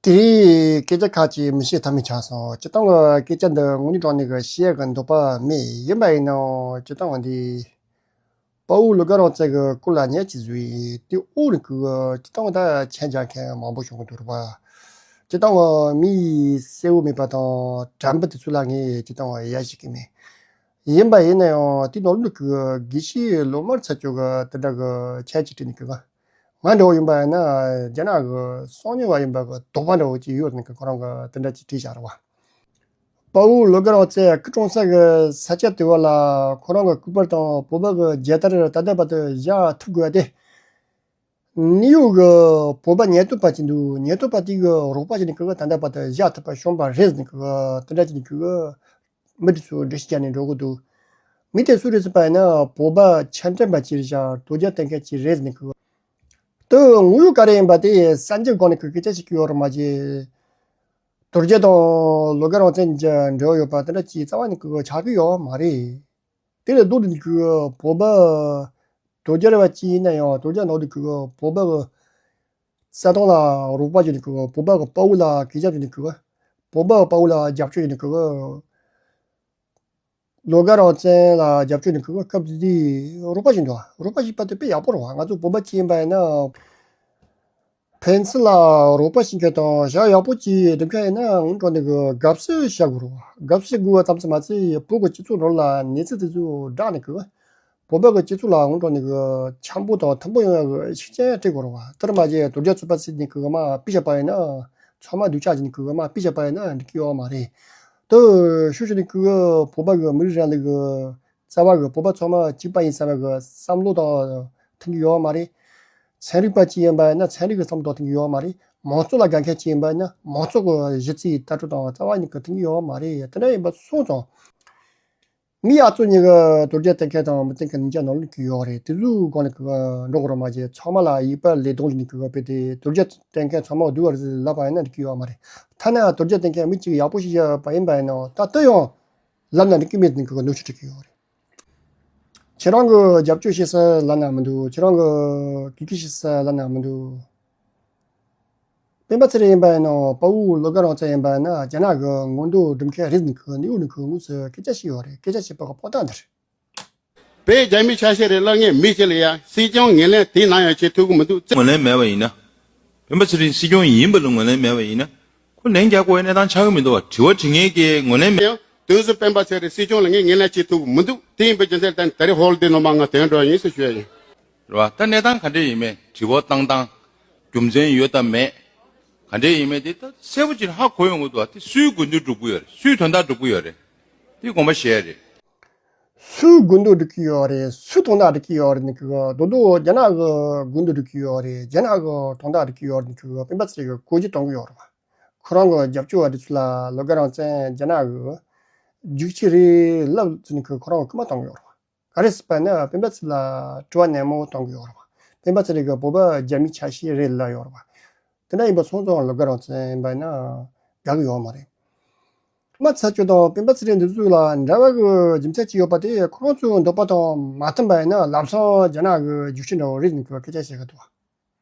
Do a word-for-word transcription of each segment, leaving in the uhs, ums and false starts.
དེ་རིང་སྐད་ཆ་ཁ་ཅིག་མི་བཤད་ཐབས་མེད་ཆགས་སོང་། སྤྱིར་བཏང་གི་སྐད་ཆ་འདི་དངོས་གནས་དྲང་གནས་ཀྱི་བཤད་ཀྱི་འདོད་པ་མེད། ཡིན་པ་ཡིན་ནའང་སྤྱིར་བཏང་འདི་དཔའ་བོ་ལོ་དགའ་རང་བཙན་གྱི་སྐོར་ལ་ཉག་ཅིག་བཟོས་ཡིན། དེ་འོག་ནས་ཀྱི་སྤྱིར་བཏང་ད་མཆན་རྒྱག་མཁན་མང་པོ་བྱུང་གི་འདུག་རེད་པ། སྤྱིར་བཏང་མི་གསལ་བོ་མེད་པ་དང་དྲན་པ་དེ་ཚོ་ལ་ངས་སྤྱིར་བཏང་ཡ་ཞིག་གི་མེད། ཡིན་པ་ཡིན་ན་ཡང་དེ་ནང་ལོགས་ཀྱི་དགེ་བཤེས་ལོ་དམར་ཚ་ཁྱོད་ཀྱི་དེ་འདྲ་གི་མཆན་ཅིག་བྲིས་ནས་ཀྱི། ང་འདྲ་བོ་ཡིན་པ་ཡིན་ན་རྒྱ་ནག་གི་གསང་ཉུལ་བ་ཡིན་པ་གི་དོགས་པ་འདྲ་བོ་ཅིག་ཡོད་ནས་ཀྱི་ཁོ་རང་གི་དེ་འདྲ་ཅིག་བྲིས་བཞག་རེད་བ། དཔའ་བོ་ལོ་དགའ་རང་བཙན་སྐུ་གྲོངས་ས་གི་ས་ཆ་དེ་བ་ལ་ཁོ་རང་གི་སྐུ་པར་དང་བོད་པ་གི་རྒྱལ་དར་ད་ལྟ་བར་དུ་བཞག་ཐུབ་དགོས་པ་དེ། ནིའུ་ཡོག་གི་བོད་པ་ཉེན་རྟོག་པ་ཅིག་འདུག་ཉེན་རྟོག་པ་དེ་གི་རོགས་པ་བྱས་ནས་ཀྱི་ད་ལྟ་བར་དུ་བཞག་ཐུབ་པ་བྱུང་བ་རེད་ཟེར་ནས་ཀྱི་དེ་འདྲ་བྱས་ནས་ཀྱི་མི་དེ་ཚོ་འགྲེལ་བཤད་བརྒྱབ་ནས་འགྲོ་གི་འདུག་མི་དེ་སུ་རེད་ཟེར་པ་ཡིན་ན་བོད་པ་ཆ་འདྲེན་པ་ཅིག་རེད་ཤག་དོལ་རྒྱལ་གཏན་འཁེལ་ཅིག་རེད་ཟེར་ནས་ཀྱི། དེ་དངོས་ཡོད་ག་རེ་ཡིན་པ་དེ་གསར་འགྱུར་སྒང་ནས་ཀྱི་སྐད་ཆ་བཤད་ཀྱི་ཡོད་རེད་མ་གཞི། དོལ་རྒྱལ་དང་ལོ་དགའ་རང་བཙན་གྱི་འབྲེལ་བ་ཡོད་པ་དེ་འདྲ་ཅིག་རྩ་བ་ནས་ཀྱི་ཆགས་ཀྱི་ཡོད་མ་རེད། དེ་ལས་ལྡོག་སྟེ་ནི་ཀྱི་བོད་པ་དོལ་རྒslag་པ་ཅིག་ཡིན་ན་ཡང་དོལ་རྒྱལ་ནང་དུ་ཀྱི་བོད་པ་གི་རྩ་དོན་ལ་རོགས་པ་བྱས་ནས་ཀྱི་བོད་པ་གི་དཔའ་བོ་ལ་གུས་ཞབས་བྱས་ནས་ཀྱི་བོད་པ་གི་དཔའ་བོ་ལ་རྒྱབ་སྐྱོར་བྱས་ནས་ཀྱི་ལོ་དགའ་རང་བཙན་ལ་རྒྱབ་སྐྱོར་བྱས་ནས་ཀྱི་སྐབས་དེ་དུས་རོགས་པ་བྱས་འདུག་རོགས་པ་བྱས་པ་དེ་དཔེ་ཡག་པོ་རེད་བ། ང་ཚོ་བོད་པ་ཅིག་ཡིན་པ་ཡིན་ན། ཕན་ཚུན་ལ་རོགས་པ་བྱེད་མཁན་དང་བྱ་ཡག་པོ་ཅིག་སྒྲུབ་མཁན་ཡིན་ན་སྔོན་འགྲོ་ནས་གི་དགའ་བསུ་བྱ་དགོས་རེད་བ། དགའ་བསུ་དགོས་པ་ཙམ་ཙམ་མ་ཚད་བོད་ཀྱི་སྤྱི་ཚོགས་ནང་ལ་གནས་ཚུལ་དེ་ཚོ་བསྒྲགས་ནས་གི་བོད་པ་གི་སྤྱི་ཚོགས་ལ་སྔོན་འགྲོ་ནས་གི་འཆམ་པོ་དང་མཐུན་པོ་ཡོང་ཡག་གི་ཤུགས་རྐྱེན་སྤྲད་དགོས་རེད་བ། དེར་མ་ཟད་དོལ་རྒྱལ་ཚོགས་པ་ཟེར་ནས་གི་མར་ཕུད་བཞག་པ་ཡིན་ན་ཚང་མ་སྡུག་ཅག་བྱས་ནས་གི་མར་ཕུད་བཞག་པ་ཡིན་ན་འགྲིག་གི་ཡོད་མ་རེད། དེ་ཤུགས་ཆེ་ནས་གི་བོད་པ་གི་མི་རིགས་རང་ལུགས་གི་རྩ་བ་གི་བོད་པ་ཚང་མ་གཅིག་པ་ཡིན་བསམ་པའི་གི་བསམ་བློ་དང་མཐུན་གྱི་ཡོད་མ་རེད། ཚན་རིག་པ་ཅིག་ཡིན་པ་ཡིན་ན་ཚན་རིག་གི་བསམ་བློ་དང་མཐུན་གྱི་ཡོད་མ་རེད། མང་གཙོ་ལ་དགའ་མཁན་ཅིག་ཡིན་པ་ཡིན་ན་མང་གཙོ་གི་གཞི་རྩའི་ལྟ་གྲུབ་དང་རྩ་བ་ཉིད་ཀྱི་མཐུན་གྱི་ཡོད་མ་རེད། དེ་འདྲ་ཡིན་པ་སོང་ཙང་། མི་ཡ་ཚོ་གཉིས་ཀྱི་དོལ་རྒྱལ་གཏན་འཁེལ་དང་མི་གཏན་འཁེལ་གཉིས་ཀ་ནང་ལོགས་ཀྱི་ཡོད་རེད། དེ་ཚོའི་སྒང་ནས་ཀྱི་འགྲོ་དགོས་རེད་མ་གཞི་ཚང་མ་ལ་ཡིག་པ་ལས་དོན་གྱི་ནས་ཀྱི་བོད་པའི་དེ་དོལ་རྒྱལ་གཏན་འཁེལ་ཚང་མ་སྡུག་པ་རེད་ལབ་པ་ཡིན་ན་འགྲིག་གི་ཡོད་མ་རེད། ཐ་ན་དོལ་རྒྱལ་གཏན་འཁེལ་མི་གཅིག་ཡག་པོ་ཞིག་བྱས་པ་ཡིན་པ་ཡིན་ནའང་ད་ལྟ་ཡང་ལབ་ན་འགྲིག་གི་མེད་ནས་ཀྱི་གནོན་ཤུགས་སྤྲད་ཀྱི་ཡོད་རེད། ཁྱེད་རང་གི་རྒྱབ་སྐྱོར་བྱེད་ས་ལབ་ན་མི་འདུག་ཁྱེད་རང་གི་གུས་བཀུར་བྱེད་ས་ལབ་ན་མི་འདུག་སྤེན་པ་ཚེ་རིང་ཡིན་པ་ཡིན་ནའང་དཔའ་བོ་ལོ་དགའ་རང་བཙན་ཡིན་པ་ཡིན་ན་རྒྱ་ནག་གི་མངོན་འདོད་སྒྲུབ་མཁན་རེད་ཟེར་ནས་ཀྱི་ནིའུ་ནས་ཀྱི་དངོས་སུ་སྐད་ཆ་བཤད་ཡོད་རེད། སྐད་ཆ་བཤད་པ་གི་དཔང་རྟགས་འདི་རེད། བོད་རྒྱ་མིའི་ཆ་ཤས་རེད་ལབ་མཁན་མི་ཞིག་ལ་ཡ་སྲིད་སྐྱོང་ངོས་ལེན་དེའི་ནང་ཡང་བྱེད་ཐུབ་ཀྱི་མི་འདུག་ངོས་ལེན་མེད་པ་ཡིན་ན། སྤེན་པ་ཚེ་རིང་སྲིད་སྐྱོང་ཡིན་པ་ལ་ངོས་ལེན་མེད་པ་ཡིན་ན། ཁོ་ལན་རྒྱག་དགོས་པའི་གནས་སྟངས་ཆགས་ཀྱི་མི་འདུག་བ། དྲི་བ་དྲི་མཁན་གྱིས་ངོས་ལེན་མེད། ཡང་དུས་སུ་སྤེན་པ་ཚེ་རིང་སྲིད་སྐྱོང་ལ་ངས་ངོས་ལེན་བྱེད་ཐུབ་ཀྱི་མི་འདུག་དེ་ཡིན་པའི་རྒྱུ་མཚན་ལ་བརྟེན་ད་རེས་ཧོལ་དེ་ནང་མ་ང་དོན་འགྲོ་ཡིན་ཟེར་ཞུ་ཡ་ཡིན། རེད་བ། ད་གནས་སྟངས་ག་འདྲས་ཡིན་མིན། དྲི་བ་བཏང་སྟངས། རྒྱུ་མཚན་ཡོད་དམ་མེད། ག་འདྲས་ཡིན་མིན་དེ་ད་གསལ་པོ་ཅིག་ཧ་གོ་ཡོང་གི་འདུག་བ། དེ་སུའི་དགོས་འདུན་སྒྲུབ་ཀྱི་ཡོད་རེད། སུའི་དོན་དག་སྒྲུབ་ཀྱི་ཡོད་རེད། དེ་དགོངས་པ་བཞེས་ཡ་རེད། སུའི་དགོས་འདུན་སྒྲུབ་ཀྱི་ཡོད་རེད། སུའི་དོན་དག་སྒྲུབ་ཀྱི་ཡོད་རེད་ནི་གི་རྡོག་རྡོག་རྒྱ་ནག་གི་དགོས་འདུན་སྒྲུབ་ཀྱི་ཡོད་རེད། རྒྱ་ནག་གི་དོན་དག་སྒྲུབ་ཀྱི་ཡོད་རེད་ནི་གི་སྤེན་པ་ཚེ་རིང་གི་གོ་རྒྱུ་གཏོང་གི་ཡོད་རེད་བ། ཁོ་རང་གི་རྒྱབ་སྐྱོར་བ་དེ་ཚོ་ལ་ལོ་དགའ་རང་བཙན་རྒྱ་ནག་གི་རྒྱུག་ཁྱི་རེད་ལབ་ཚུལ་ནི་གི་ཁོ་རང་གི་སྐུལ་མ་གཏོང་གི་ཡོད་རེད་བ། ག་རེ་ཟེར་བ་ན་སྤེན་པ་ཚེ་རིང་ལ་དྲི་བ་ནན་མོ་གཏོང་གི་ཡོད་རེད་བ། སྤེན་པ་ཚེ་རིང་གི་བོད་པ་རྒྱ་མིའི་ཆ་ཤས་རེད་ལབ་ཡོད་རེད་བ། དེ་འདྲ་ཡིན་པ་སོང་ཙང་ལོ་དགའ་རང་བཙན་ཡིན་པ་ན་དགའ་གི་ཡོད་མ་རེད། དམར་ཚ་ཁྱོད་དང་སྤེན་པ་ཚེ་རིང་འདི་ཚོ་ལ་འདྲ་བ་གི་རྒྱུ་མཚན་ཅིག་ཡོད་པ་དེ་ཁོ་རང་ཚོའི་འདོད་པ་དང་མ་མཐུན་པ་ཡིན་ན་ལམ་སང་རྒྱ་ནག་གི་རྒྱུག་ཁྱི་འདྲ་བོ་རེད་ནི་གི་སྐད་ཆ་བཤད་གི་འདུག་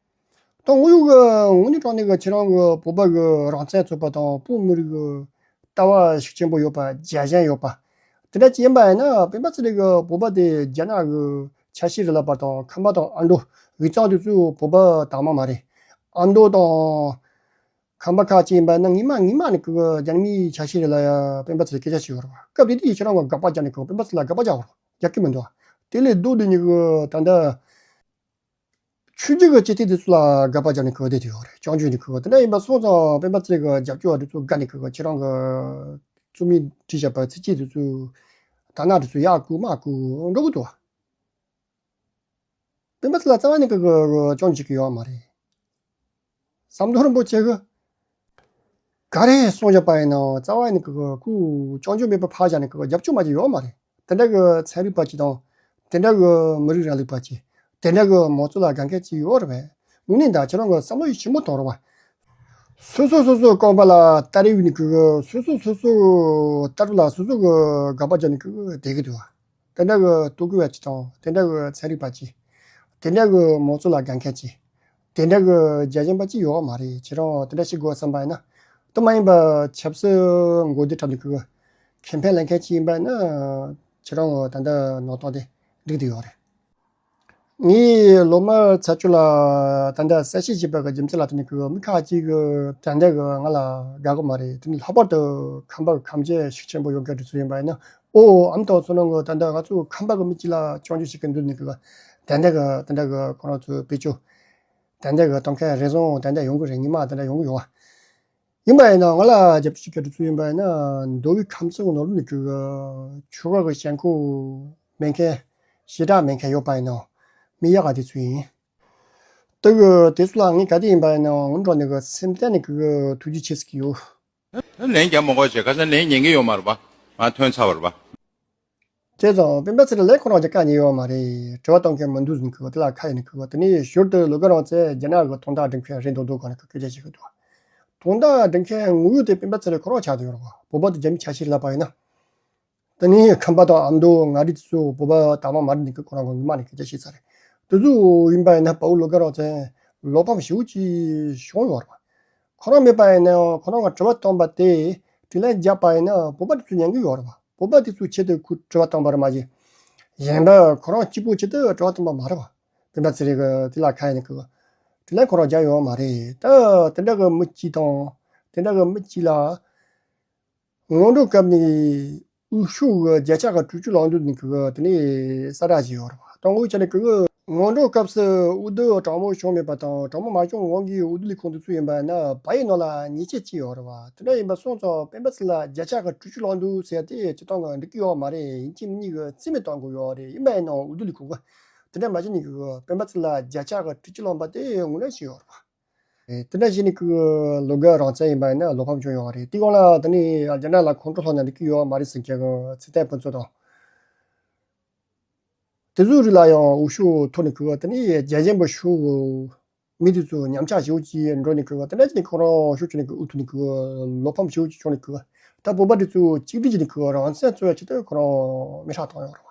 ད་དངོས་ཡོད་གི་དངོས་གནས་དྲང་གནས་གི་ཁྱེད་རང་གི་བོད་པ་གི་རང་བཙན་རྩོད་པ་དང་བོད་མི་རིགས་གི་ལྟ་བ་ཤུགས་ཆེན་པོ་ཡོད་པ། རྒྱལ་ཞེན་ཡོད་པ། དེ་འདྲ་ཅིག་ཡིན་པ་ཡིན་ན་སྤེན་པ་ཚེ་རིང་གི་བོད་པ་དེ་རྒྱ་ནག་གི་ཆ་ཤས་རེད་ལབ་པ་དང་ཁམས་པ་དང་ཨ་མདོ་དབུས་གཙང་དེ་ཚོ་བོད་པ་དག་མ་མ་རེད། ཨ་མདོ་དང་ཁམས་པ་ཁག་ཅིག་ཡིན་པ་ན་ངེས་མ་ངེས་མ་ནི་གི་རྒྱ་མིའི་ཆ་ཤས་རེད་ལབ་ཡ་སྤེན་པ་ཚེ་རིང་སྐད་ཆ་བཤད་ཡོད་རེད་བ། སྐབས་དེ་དུས་ཁྱེད་རང་གི་དགག་པ་རྒྱག་ནི་གི་སྤེན་པ་ཚེ་རིང་ལ་དགག་པ་རྒྱག་དགོས་རེད། རྒྱག་གི་མི་འདུག་བ། དེ་ལས་ལྡོག་སྟེ་ནི་གི་ད་ལྟ་ཆོས་བརྒྱུད་ཀྱི་སྤྱི་འཐུས་དེ་ཚོ་ལ་དགག་པ་རྒྱག་ནི་གི་བསྡད་དེ་ཡོད་རེད། སྐྱོན་བརྗོད་ནི་གི་དེ་འདྲ་ཡིན་པ་སོང་ཙང་སྤེན་པ་ཚེ་རིང་གི་རྒྱབ་སྐྱོར་བ་དེ་ཚོ་དགའ་ནི་གི་ཁྱེད་རང་གི་རྩོམ་ཡིག་བྲིས་བཞག་པ་ཚིག་གཅིག་དེ་ཚོ་དག་སྣང་དེ་ཚོ་ཡར་བཀུག་མར་བཀུག་འགྲོ་གི་འདུག་བ། སྤེན་པ་ཚེ་རིང་ལ་རྩ་བ་ནས་གི་གི་གི་སྐྱོན་བརྗོད་ཀྱི་ཡོད་མ་རེད། ཟམ་གདོང་རིན་པོ་ཆེ་གི་ག་རེ་གསུངས་བཞག་པ་ཡིན་ནའང་རྩ་བ་ནས་གི་གི་ཁོས་སྐྱོན་བརྗོད་མེད་པ་ཕར་བཞག་ནས་གི་གི་རྒྱབ་སྐྱོར་མ་བྱས་ཡོད་མ་རེད། དེ་འདྲ་གི་ཚན་རིག་པ་ཅིག་དང་། དེ་འདྲ་གི་མི་རིགས་རིང་ལུགས་པ་ཅིག་དེ་འདྲ་གི་མང་གཙོ་ལ་དགའ་མཁན་ཅིག་ཡོད་རེད་པས། དངོས་གནས་ད་ཁྱེད་རང་གི་བསམ་བློ་ཡིད་ཆེན་པོ་གཏོང་རོགས་པ། སོ་སོ་སོ་སོའི་རྐང་པ་ལ་སྟ་རེ་ཡོད་ནི་གི་གི་སོ་སོ་སོ་སོའི་ལྟ་གྲུབ་ལ་སོ་སོ་གི་དགག་པ་རྒྱག་ནི་གི་གི་བསྡད་གི་འདུག་བ། དེ་འདྲ་གི་ལྟོ་གོས་པ་ཅིག་དང་དེ་འདྲ་གི་ཚན་རིག་པ་ཅིག་དེ་འདྲ་གི་མང་གཙོ་ལ་དགའ་མཁན་ཅིག་དེ་འདྲ་གི་རྒྱལ་ཞེན་པ་ཅིག་ཡོད་མ་རེད། ཁྱེད་རང་དེ་འདྲ་ཞིག་དགོས་བསམ་པ་ཡིན་ན། དེ་མ་ཡིན་པ་ཆབ་སྲིད་འགོ་དེ་འཁྲབ་ནས་ཁུ་ཁེ་ཕན་ལེན་མཁན་ཅིག་ཡིན་པ་ཡིན་ན། ཁྱེད་རང་ད་ལྟ་ནང་སྟོང་དེ་འགྲིག་དེ་ཡོད་རེད། ངས་ལོ་མ་ཚ་ཆུ་ལ་ད་ལྟ་གསལ་བཤད་བྱས་པ་གི་རྒྱུ་མཚན་ལ་བརྟེན་ནས་ཁུ་མི་ཁ་ཅིག་གི་ད་ལྟ་གི་ང་ལ་དགའ་གི་མ་རེད། དེ་ནི་ལྷག་པར་དུ་ཁམས་པ་གི་ཁམས་བརྗེ་ཤུགས་ཆེན་པོ་ཡོད་མཁན་དེ་ཚོ་ཡིན་པ་ཡིན་ན། ཨོ་ཨ་མ་དང་ཚོ་ནང་གི་ད་ལྟ་ང་ཚོ་ཁམས་པ་གི་མི་གཅིག་ལ་སྐྱོན་བརྗོད་བྱེད་མཁན་འདུག་ནི་ཁུ་ད་ལྟ་གི་ད་ལྟ་གི་ཁོ་རང་ཚོའི་བེད་སྤྱོད། ད་ལྟ་གི་གཏོང་མཁན་རེ་ཟུང་ད་ལྟ་ཡོང་གི་རེད། ཉི་མ་ད་ལྟ་ཡོང་གི་ཡོད། ཡིན་པ་ཡིན་ན་ང་ལ་རྒྱབ་སྐྱོར་བྱེད་མཁན་དེ་ཚོ་ཡིན་པ་ཡིན་ན། མདོ་དབུས་ཁམས་གསུམ་ནང་ལོགས་ནས་ཀྱི་ཆོལ་ཁ་གི་ཞེན་ཁོག་མེད་མཁན། ཞེ་དྲག་མེད་མཁན་ཡོད་པ་ཡིན་ན་མི་ཡག་ག་དེ་ཚོ་ཡིན། དེ་གི་དེ་ཚོ་ལ་ངས་ག་དེ་ཡིན་པ་ཡིན་ན་ངུ་འགྲོ་ནས་གི་སེམས་གཏན་ནས་གི་ཐུགས་རྗེ་ཆེ་ཟེར་གི་ཡོད། ལན་རྒྱག་མ་དགོས་བྱས་ཁ་སང་ལན་ཉན་གི་ཡོད་མ་རེད་པ། ང་ཐོན་ཚར་བ་རེད་པ། བྱས་ཙང་སྤེན་པ་ཚེ་རིང་ལས་ཁོ་རང་གི་བཀའ་ཉན་ཡོད་མ་རེད། དྲི་བ་གཏོང་མཁན་མི་འདུག་ཟེར་ནས་ཁུ་དེ་ལ་ཁ་ཡིན་ནས་ཁུ་དེ་ནས་ཞོར་དུ་ལོ་དགའ་རང་བཙན་རྒྱ་ནག་གི་དོན་དག་སྒྲུབ་མཁན་རེད་འདུག་འདུག་ག་ནས་ཁུ་སྐད་ཆ་བཤད་གི་འདུག་དོན་དག་སྒྲུབ་མཁན་དངོས་ཡོད་དེ་སྤེན་པ་ཚེ་རིང་ཁོ་རང་ཆགས་བསྡད་ཡོད་རེད་བ། བོད་པ་དང་རྒྱ་མི་ཆ་ཤས་ལབ་པ་ཡིན་ན། དེ་ནས་ཁམས་པ་དང་ཨ་མདོ་མངའ་རིས་དེ་ཚོ་བོད་པ་དང་མ་མ་རེད་འདུག་གི་ཁོ་རང་གི་ངོ་མ་ནས་སྐད་ཆ་བཤད་ཚར་རེད། དེ་ཚོ་ཡིན་པ་ཡིན་ན་དཔའ་བོ་ལོ་དགའ་རང་བཙན་བློ་ཕམ་ཞེ་པོ་ཅིག་བྱུང་ཡོད་རེད་བ། ཁོ་རང་མེད་པ་ཡིན་ན་ཡང་ཁོ་རང་གི་དྲི་བ་བཏང་པ་དེ་དྲིས་ལན་བརྒྱབ་པ་ཡིན་ན་བོད་པ་དེ་ཚོས་ཉན་གི་ཡོད་རེད་བ། བོད་པ་དེ་ཚོའི་ཆེད་དུ་ཁོས་དྲི་བ་བཏང་པ་རེད་མ་གཞི། གཞན་པ་ཁོ་རང་གཅིག་པོའི་ཆེད་དུ་དྲི་བ་བཏང་པ་མ་རེད་བ། སྤེན་པ་ཚེ་རིང་གི་དེ་ལ་ཁ་ཡིན་གི་དྲིས་ལན་ཁོ་རང་བརྒྱབ་ཡོད་མ་རེད། ད་དེ་འདྲ་གི་མི་གཅིག་དང་དེ་འདྲ་གི་མི་གཅིག་ལ། སྔོན་འགྲོ་སྐབས་ནས་འུ་ཤོག་གི་བརྒྱ་ཆ་གི་དྲུག་ཅུ་ལོན་འདུག་ནི་གི་དེ་ནས་གསལ་བསྒྲགས་བྱས་ཡོད་རེད་བ། དང་པོ་ཆ་ནས་གི་སྔོན་འགྲོ་སྐབས་སུ་འོས་བསྡུ་དྲང་མོ་བྱུང་མེད་པ་དང་དྲང་མོ་མ་བྱུང་སྔོན་གྱི་འོས་བསྡུ་ལས་ཁུངས་དེ་ཚོ་ཡིན་པ་ན་བལ་ཡུལ་ནང་ལ་ཉེས་ཆད་བཅད་ཡོད་རེད་བ། དེ་འདྲ་ཡིན་པ་སོང་ཙང་སྤེན་པ་ཚེ་རིང་ལ་བརྒྱ་ཆ་གི་དྲུག་ཅུ་ལོན་འདུག་ཟེར་དེ་སྤྱིར་བཏང་གི་འགྲིག་གི་ཡོད་མ་རེད། ཡིན་གཅིག་མིན་གཉིས་གི་རྩིས་མེད་གཏོང་དགོས་ཡོད་རེད། ཡིན་པ་ཡིན་ནའང་འོས་བསྡུ་ལས་ཁུངས་གི་དེ་འདྲ་མ་བྱས་ནས་གི་སྤེན་པ་ཚེ་རིང་ལ་བརྒྱ་ཆ་གི་དྲུག་ཅུ་ལོན་པ་དེ་ངོས་ལེན་བྱས་ཡོད་རེད་བ། དེ་འདྲ་བྱས་ནས་ཁོས་ལོ་དགའ་རང་བཙན་ཡིན་པ་ཡིན་ན་བློ་ཕམ་བྱུང་ཡོད་རེད། དེའི་སྒང་ལ་དེ་ནས་རྒྱ་ནག་ལ་ཁོང་ཁྲོ་ལངས་ན་འགྲིག་གི་ཡོད་མ་རེད་ཟེར་མཁན་གྱི་ཚིག་དོན་ཕུན་ཚོགས་དང་། དེ་ཚོའི་རིགས་ལ་ཡང་འུ་ཤོག་ཐོག་ནས་ཁོས་དེ་ནས་རྒྱལ་ཞེན་པ་ཤོག་གི་མི་དེ་ཚོ་ཉམས་ཆག་ཞེ་པོ་ཅིག་འགྲོ་ནས་ཁོས་དེ་འདྲ་བྱས་ནས་ཁོ་རང་ཤུགས་ཆེ་ནས་ཁོས་འུ་ཐུག་ནས་ཁོས་བློ་ཕམ་ཞེ་པོ་ཅིག་བྱུང་ནས་ཁོས་ད་བོད་པ་དེ་ཚོ་གཅིག་སྒྲིལ་བྱས་ནས་ཁོས་རང་བཙན་རྩོད་ཡ་ཆེད་དུ་ཁོ་རང་མི་ཧྲག་བཏང་ཡོད་རེད་བ།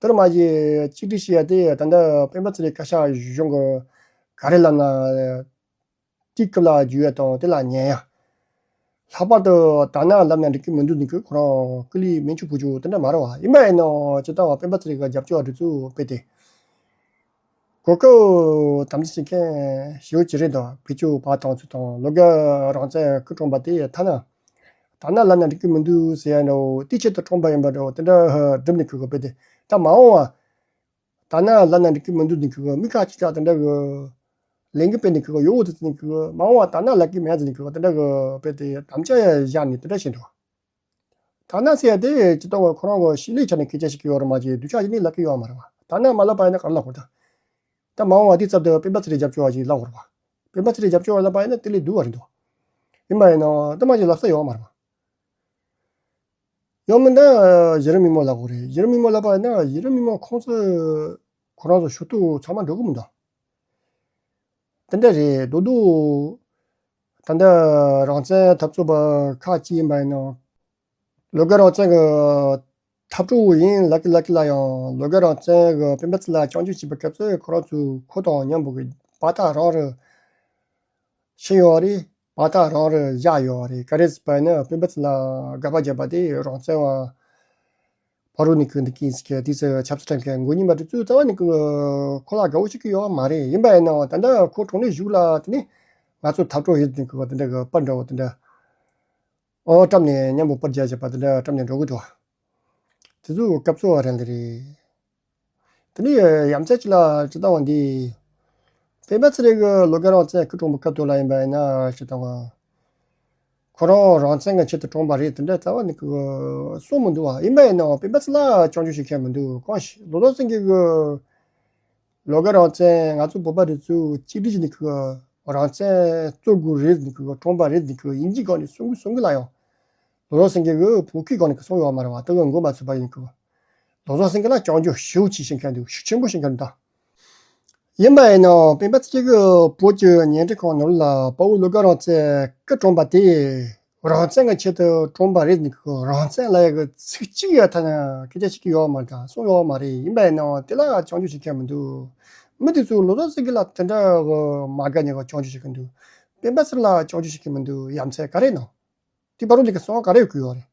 དེར་མ་གཞི་གཅིག་སྒྲིལ་བྱེད་ཡ་དེ་ད་ལྟ་སྤེན་པ་ཚེ་རིང་བཀའ་ཤག་གཞུང་གི་ག་རེ་ལབ་ན། དེའི་སྐབས་ལ་རྒྱུས་ཡ་དང་དེ་ལ་ཉན་ཡ། ལྷག་པར་དུ་དར་ནག་ལབ་ན་འགྲིག་གི་མི་འདུག་ནི་ཁོ་རང་ཀུ་ལི་མན་ཆུ་བུ་ཆུ་དེ་འདྲ་མ་རེད་བ། ཡིན་པ་ཡིན་ནའང་སྤྱིར་བཏང་བ་སྤེན་པ་ཚེ་རིང་གི་རྒྱབ་སྐྱོར་བ་དེ་ཚོ་དཔེ་དེ། གོ་སྐབས་དམ་འཛིན་བྱེད་མཁན་ཞེ་པོ་ཅིག་རེད་འདུག་བེད་སྤྱོད་པ་དང་ཚོ་དང་ལོ་དགའ་རང་བཙན་སྐུ་གྲོངས་པ་དེ་ཐ་ན། དར་ནག་ལབ་ན་འགྲིག་གི་མི་འདུག་ཟེར་ཡ་འདྲ་བོ་དེའི་ཆེད་དུ་གྲོངས་པ་ཡིན་པ་འདྲ་བོ་དེ་འདྲ་སྒྲུབ་ནི་ཁོ་གི་དཔེ་དེ་ད་མ་འོངས་བ། དར་ནག་ལབ་ན་འགྲིག་གི་མི་འདུག་འདི་གི་མི་ཁ་ཅིག་ལ་དེ་འདྲ་གི་ལས་འགུལ་སྤེལ་ནི་གི་ཡོད་འོ་དེ་ནི་གི་མ་འོངས་བ་དར་ནག་ལབ་གི་མེད་ཟེར་ནི་གི་དེ་འདྲ་གི་དཔེ་དེ་དམ་བཅའ་བཞག་ནས་དེ་འདྲ་བྱེད་འདུག་དར་ནག་ཟེར་ཡ་དེ་སྤྱིར་བཏང་བ་ཁོ་རང་གི་ཤི་ལས་ཆ་ནས་སྐད་ཆ་བཤད་གི་ཡོད་རེད་མ་གཞི་སྡུག་ཅག་ཞིག་ནི་ལབ་གི་ཡོད་མ་རེད་བ། དར་ནག་མ་ལབ་པ་ཡིན་ན་ག་རེ་ལབ་དགོས་རེད་ད། ད་མ་འོངས་བ་དེའི་ཚབ་ཏུ་སྤེན་པ་ཚེ་རིང་རྒྱབ་སྐྱོར་བ་ཞིག་ལབ་དགོས་རེད་བ། སྤེན་པ་ཚེ་རིང་རྒྱབ་སྐྱོར་བ་ལབ་པ་ཡིན་ན་དེ་ལས་སྡུག་བ་རེད་འདུག་ཡིན་པ་ཡིན་ན་ད་མ་གཞི་ལབ་ས་ཡོད་མ་རེད་བ། ཡང་མིན་ན་གཞི་རིམ་མི་མང་ལབ་དགོས་རེད། གཞི་རིམ་མི་མང་ལབ་པ་ཡིན་ན་གཞི་རིམ་མི་མང་ཁོང་ཚོས་ཁོ་རང་ཚོ་ཞུ་གཏུག་ཚང་མ་འགྲོ་གི་མི་འདུག་དེ་འདྲ་རེད་རྡོག་རྡོག་ད་ལྟ་རང་བཙན་འཐབ་རྩོད་པ་ཁག་ཅིག་ཡིན་པ་ཡིན་ན། ལོ་དགའ་རང་བཙན་གྱི་འཐབ་གྲོགས་ཡིན་ལབ་ཀྱི་ལབ་ཀྱི་ལ་ཡང་ལོ་དགའ་རང་བཙན་གྱི་སྤེན་པ་ཚེ་ལ་སྐྱོན་བརྗོད་བྱས་པའི་སྐབས་སུ་ཁོ་རང་ཚོས་ཁོ་དང་མཉམ་པོ་གི་བར་ཐག་རང་རུ་ཕྱིན་ཡོད་རེད། བར་ཐག་རང་རུ་བཞག་ཡོད་རེད། ག་རེ་ཟེར་བ་ཡིན་ན་སྤེན་པ་ཚེ་ལ་དགག་པ་བརྒྱབ་པ་དེ་རང་བཙན་བ་བར་རུ་ནི་ཀུན་ཏུ་ཀིན་སི་ཁེ་དེ་ཚོ་ཆབ་སྲིད་ཁྲིམས་ཁང་འགོ་རྙིང་པ་དེ་ཚོས་རྩ་བ་ནས་ཀུན་ཁོ་ལ་དགའ་བོ་བྱེད་ཀྱི་ཡོད་མ་རེད། ཡིན་པ་ཡིན་ནའང་ད་ལྟ་ཁོ་གྲོངས་ནས་བཞུགས་ལ་དེ་ནས་ང་ཚོ་འཐབ་གྲོགས་ཡིན་ནི་ཀུན་དེ་འདྲ་གི་པར་འདྲ་བོ་དེ་འདྲ་ཨོ་བཀྲམ་ནས་མཉམ་པོ་པར་རྒྱག་བྱས་པ་དེ་འདྲ་བཀྲམ་ནས་འགྲོ་གི་འདུག་དེ་ཚོ་སྐབས་སུ་བ་རན་གི་རེད། དེ་ནས་ཡ་མཚན་ཅིག་ལ་སྤྱིར་བཏང་བ་འདི། སྤེན་པ་ཚེ་རིང་གི་ལོ་དགའ་རང་བཙན་སྐུ་གྲོངས་པའི་སྐབས་དུ་ལ་ཡིན་པ་ཡིན་ན་སྤྱིར་བཏང་བ། ཁོ་རང་རང་བཙན་གྱི་ཆེད་དུ་གྲོངས་པ་རེད་དེ་འདྲ་རྩ་བ་ནས་གི་གསུང་མི་འདུག་བ། ཡིན་པ་ཡིན་ནའང་སྤེན་པ་ཚེ་ལ་སྐྱོན་བརྗོད་བྱེད་མཁན་མི་འདུག་གང་ཞིག་ལོ་ལོ་སེང་གེ་གི་ལོ་དགའ་རང་བཙན་ང་ཚོ་བོད་པ་རེ་ཚོས་གཅིག་སྒྲིལ་བྱས་ནས་གི་རང་བཙན་རྩོད་དགོས་རེད་ནས་གི་གྲོངས་པ་རེད་ནས་གི་ཡིན་གཅིག་གང་ནས་གསུང་གི་གསུང་གི་ལ་ཡང་། ལོ་ལོ་སེང་གེ་གི་བོད་སྐད་སྒང་ནས་གསུངས་ཡོད་མ་རེད་བ། དེ་གི་མགོ་མ་ཚོས་པ་ཡིན་གི། ལོ་ལོ་སེང་གེ་ལ་སྐྱོན་བརྗོད་ཞེ་པོ་ཅིག་བྱེད་མཁན་འདུག་ཤུགས་ཆེན་པོ་བྱེད་མཁན་འདུག་ཡིན་པ་ཡིན་ནའང་སྤེན་པ་ཚེ་རིང་གི་བོད་ཀྱི་ཉེ་འབྲེལ་ཁང་ནོར་ལ་དཔའ་བོ་ལོ་དགའ་རང་བཙན་སྐུ་གྲོངས་པ་དེ་རང་བཙན་གྱི་ཆེད་དུ་གྲོངས་པ་རེད་ནི་གི་རང་བཙན་ལ་ཡ་གི་ཚིག་གཅིག་ཡ་ཐ་ན་སྐད་ཆ་ཞིག་གི་ཡོད་མ་རེད། གསུངས་ཡོད་མ་རེད། ཡིན་པ་ཡིན་ནའང་དེ་ལ་སྐྱོན་བརྗོད་བྱེད་མཁན་མི་འདུག་མི་དེ་ཚོ་ལོ་ཙཱ་ཟེར་གི་ལ་དེ་འདྲ་མ་དགའ་ཉེ་ག་སྐྱོན་བརྗོད་བྱེད་ཀྱི་འདུག་སྤེན་པ་ཚེ་རིང་ལ་སྐྱོན་བརྗོད་བྱེད་ཀྱི་མི་འདུག་ཡ་མཚན་ག་རེ་ནོ། དེ་བར་དུ་ལས་ཀ་སོང་བ་ག་རེ་གོ་ཡོད་རེད།